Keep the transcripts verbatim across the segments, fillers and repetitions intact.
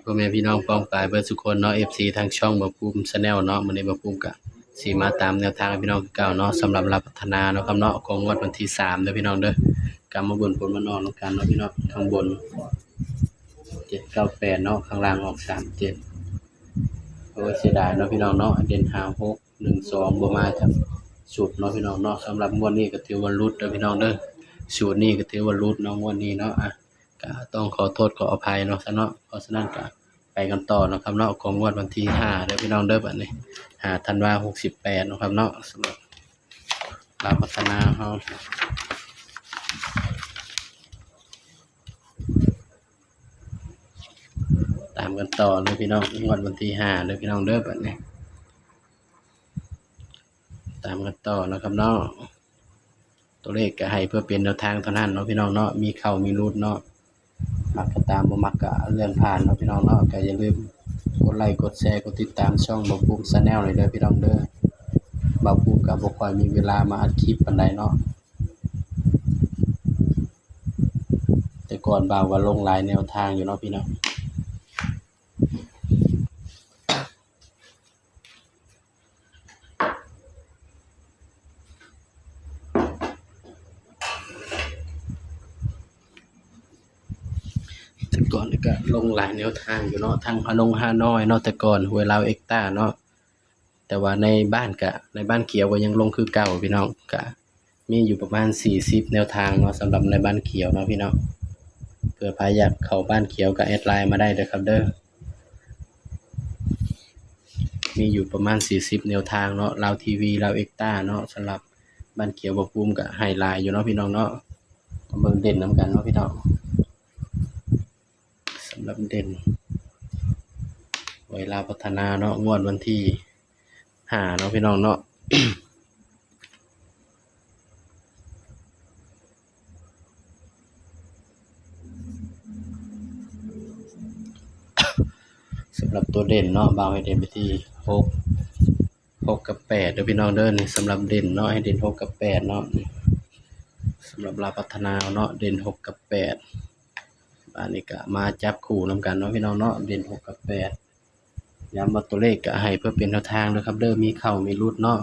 พ่อแม่พี่น้องป้องปายเบิดสุคนเนาะ เอฟซี ทางช่องบ่าวภูมิ Channel เนาะ มื้อนี้บ่าวภูมิก็สิมาตามแนวทางให้พี่น้องคือเก่าเนาะ สำหรับลาวพัฒนาเนาะครับเนาะ ของงวดวันที่สามเด้อพี่น้องเด้อ กลับมาเบิ่งผลมันออกนำกันเนาะพี่น้อง ข้างบน เจ็ดเก้าแปด เนาะ ข้างล่างออก สามเจ็ด โอ้ย เสียดายเนาะพี่น้องเนาะ เด่นห้าหก หนึ่งสอง บ่มาจักชุดเนาะพี่น้องเนาะ สำหรับงวดนี้ก็ถือว่าหลุดเด้อพี่น้องเด้อ สูตรนี้ก็ถือว่าหลุดเนาะ งวดนี้เนาะ อ่ะ ก็ต้องขอโทษขออภัยเนาะซะเนาะ เพราะฉะนั้นก็ไปกันต่อเนาะครับเนาะ ของงวดวันที่ห้าเด้อพี่น้องเด้อ บัดนี้ ห้า ธันวา หกสิบแปด เนาะครับเนาะ สำหรับลาวพัฒนาเฮา ตามกันต่อเด้อพี่น้อง งวดวันที่ห้าเด้อพี่น้องเด้อ บัดนี้ ตามกันต่อเนาะครับเนาะ ตัวเลขก็ให้เพื่อเป็นแนวทางเท่านั้นเนาะพี่น้องเนาะ มีเข้ามีหลุดเนาะ มักก็ตาม บ่มักก็เลื่อนผ่านเนาะพี่น้องเนาะ ก็อย่าลืมกดไลค์ กดแชร์ กดติดตามช่องบ่าวภูมิ Channel เลยเด้อพี่น้องเด้อ บ่าวภูมิก็บ่ค่อยมีเวลามาอัดคลิปปานใดเนาะ แต่ก่อนบ่าวก็ลงหลายแนวทางอยู่เนาะพี่น้อง แต่ก่อนนี่ก็ลงหลายแนวทางอยู่เนาะ ทั้งฮานงฮานอยเนาะ แต่ก่อนหวยลาวเอ็กต้าเนาะ แต่ว่าในบ้านกะ ในบ้านเขียวก็ยังลงคือเก่าพี่น้อง กะมีอยู่ประมาณสี่สิบแนวทางเนาะ สำหรับในบ้านเขียวเนาะพี่น้อง เผื่อใครอยากเข้าบ้านเขียวก็แอดไลน์มาได้เด้อครับเด้อ มีอยู่ประมาณสี่สิบแนวทางเนาะ ลาวทีวี ลาวเอ็กต้าเนาะ สำหรับบ้านเขียวบ่าวภูมิก็ให้หลายอยู่เนาะพี่น้องเนาะ มาเบิ่งเด่นนำกันเนาะพี่น้อง สำหรับเด่น หวยลาวพัฒนาเนาะ งวดวันที่ห้าเนาะพี่น้องเนาะ สำหรับตัวเด่นเนาะ บ่าวให้เด่นไปที่หก หกกับแปดเด้อพี่น้องเด้อ นี่สำหรับเด่นเนาะ ให้เด่นหกกับแปดเนาะ นี่สำหรับลาวพัฒนาเนาะ เด่นหกกับแปด อันนี้ก็มาจับคู่นำกันเนาะพี่น้องเนาะ เด่นหกกับแปด ย้ำว่าตัวเลขก็ให้เพื่อเป็นแนวทางเด้อครับเด้อ มีเข้ามีหลุดเนาะ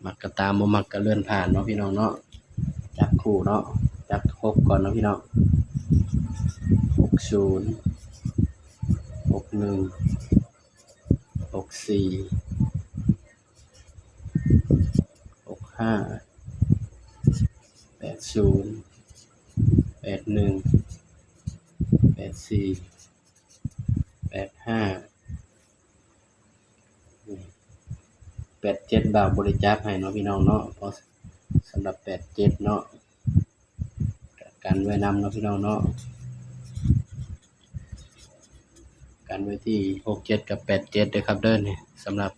มักก็ตาม บ่มักก็เลื่อนผ่านเนาะพี่น้องเนาะ จับคู่เนาะ จับหกก่อนเนาะพี่น้อง หกศูนย์ หกหนึ่ง หกสี่ หกห้า แปดศูนย์ แปดหนึ่ง แปดสี่ แปดห้า แปดเจ็ด บ่าวบ่ได้จับให้เนาะพี่น้องเนาะ เพราะสำหรับแปดเจ็ดเนาะ กันไว้นำเนาะพี่น้องเนาะ กันไว้ที่หกเจ็ดกับแปดเจ็ดเด้อครับเด้อ นี่สำหรับ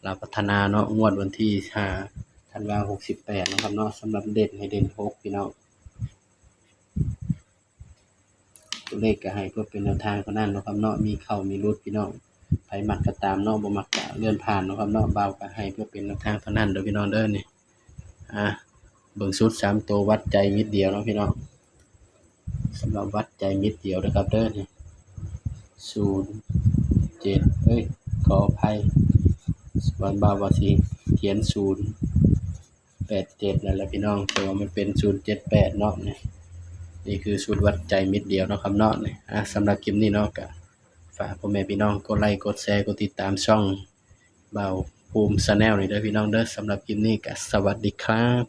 ลาวพัฒนาเนาะ งวดวันที่ห้า ธันวา หกสิบแปดเนาะครับเนาะ สำหรับเด่นให้เด่นหกพี่น้อง ตัวเลขก็ให้เพื่อเป็นแนวทางเท่านั้นเนาะครับเนาะ มีเข้ามีหลุดพี่น้อง ไผมักก็ตามเนาะ บ่มักก็เลื่อนผ่านเนาะครับเนาะ บ่าวก็ให้เพื่อเป็นแนวทางเท่านั้นเด้อพี่น้องเด้อ นี่ อ่ะ เบิ่งชุดสามตัววัดใจเม็ดเดียวเนาะพี่น้อง สำหรับวัดใจเม็ดเดียวนะครับเด้อ นี่ ศูนย์เจ็ด เอ้ย ขออภัย วันบ่าวว่าสิเขียนศูนย์แปดเจ็ดนั่นแหละพี่น้อง แต่ว่ามันเป็นศูนย์เจ็ดแปดเนาะ นี่ นี่คือชุดวัดใจเม็ดเดียวเนาะครับเนาะ นี่ อ่ะ สำหรับคลิปนี้เนาะ ก็ฝากพ่อแม่พี่น้องกดไลค์ กดแชร์ กดติดตามช่องบ่าวภูมิ Channel นี่เด้อพี่น้องเด้อ สำหรับคลิปนี้ก็สวัสดีครับ